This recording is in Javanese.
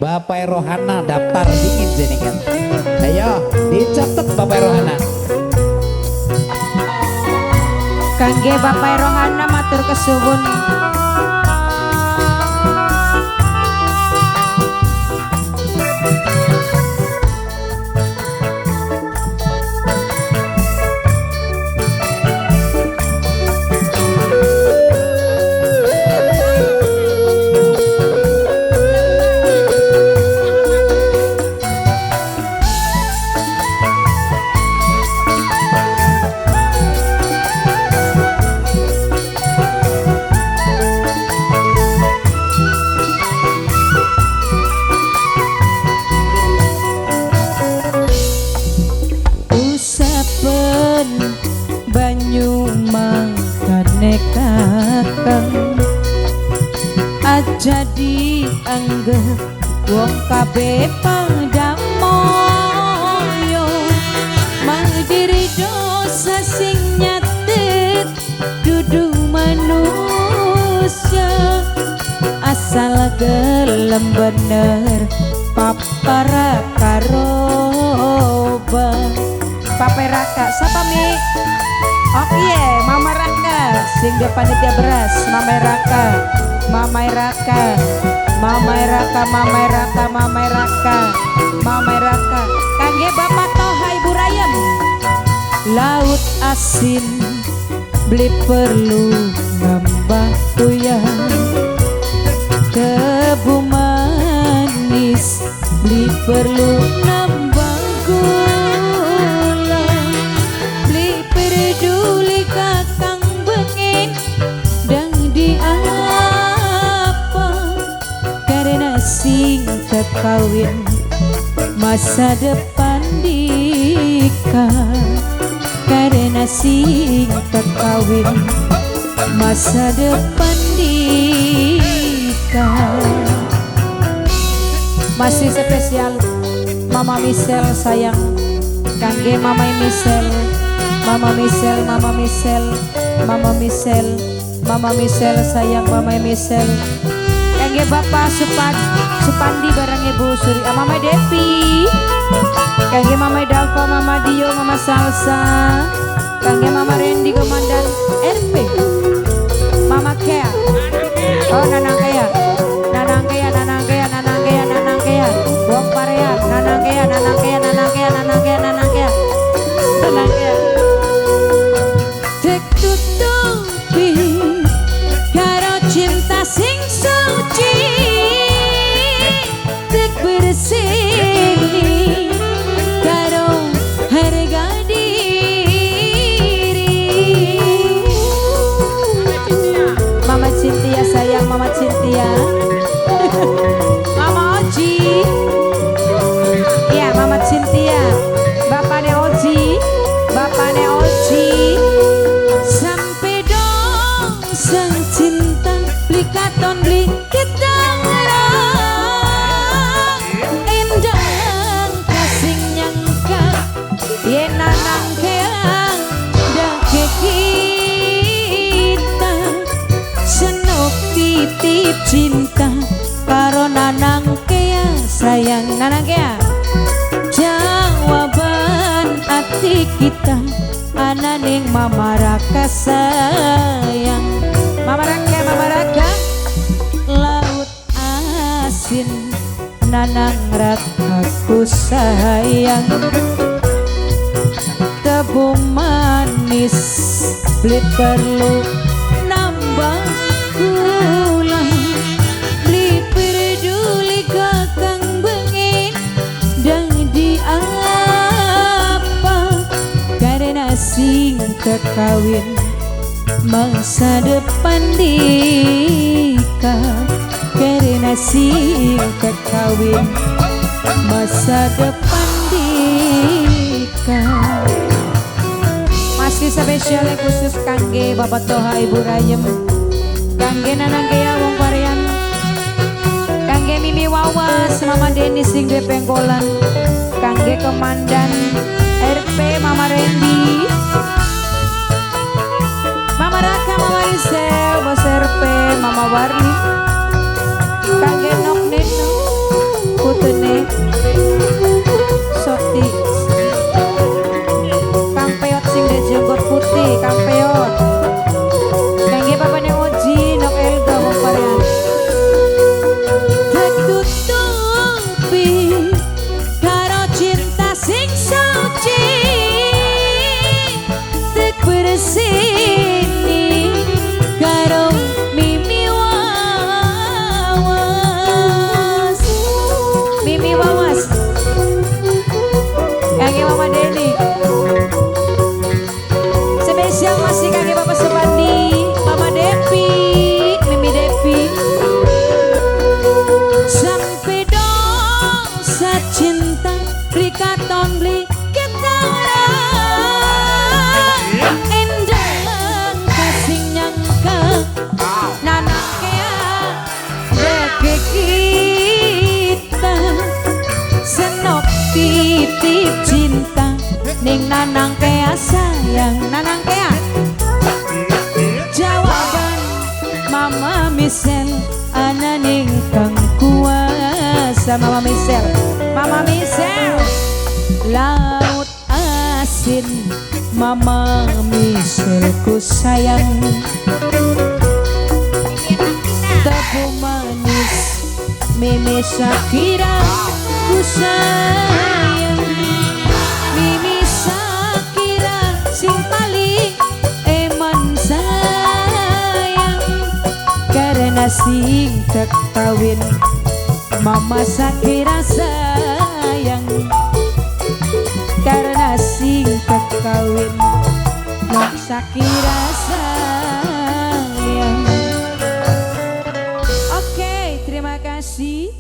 Bapak Rohana daftar dingin jenengan. Ayo dicatat Bapak Rohana. Kangge Bapak Rohana matur kesuwun. Banyu mangkane kakang aja dianggep wong kabeh padha moyo mandiri dosa sing nyatet dudu manusia asal gelem bener papara karoba. Pape Raka, siapa mi? Oh iya, Mama Raka, sing dia panitia beras, Mama Raka, Mama Raka, Mama Raka, Mama Raka, Mama Raka, Mama Raka. Kangge Bapak Toha Ibu Rayem. Laut asin beli perlu nambah uyah, tebu manis beli perlu nambah gula. Peduli kakang bengin dan di apa karena sing kawin masa depan dika karena sing kawin masa depan dika. Masih spesial Mama Michelle sayang kangge Mama Michelle, Mama Michelle, Mama Michelle, Mama Michelle, Mama Michelle sayang Mama Michelle. Kangge Bapak Supandi bareng Ibu Suri, Mama Devi. Kangge Mama Dalva, Mama Dio, Mama Salsa. Kangge Mama Randy Komandan RP. Mama Kea. Oh Nanang Kea. Nanang Kea, Nanang Kea, Nanang Kea, Nanang Kea. Wong Parea, Nanang Kea, Nanang Kea, Nanang Kea, Nanang Kea, Nanang Kea. Nanang Kea. Tutupi karo cinta sing suci tek bersih karo harga diri. Mama Cynthia sayang Mama Cynthia. Mama Oji. Ya Mama Cynthia. Bapakne Oji. Bapakne Oji. Sampai dong sang cinta beli katon beli kita endang kasing nyangka yen nanang keang dake kita senok titip cinta karo nanang kea sayang nanang kea jawaban hati kita ananing Mama Raka sayang. Mama Raka, Mama Raka. Laut asin nanang rakaku sayang tebu manis beli perlu nambah gula beli peduli kakang bengin dan di apa karena sing kekawin masa depan dika karena sing kekawin masa depan dika. Masih spesial khusus kangge Bapak Toha Ibu Rayem, kangge Nanang Kea wong Parean, kangge Mimi Wawas Mama Denis sing duwe pengkolan, kangge Komandan RP Mama Randy, Mama Raka, Mama Rizal, Bos RP, Mama Warli, kangge Nok Neno. Nanang Kea sayang, Nanang Kea. Jawaban Mama Michelle ananing kang kuasa. Mama Michelle, Mama Michelle. Laut asin Mama Michelle ku sayang, tebu manis Mimi Shakira ku sayang. Mimi Shakira sing paling eman sayang, karena sing tek kawin Mama Shakira sayang, karena sing tek kawin Mama Shakira sayang. Oke, terima kasih.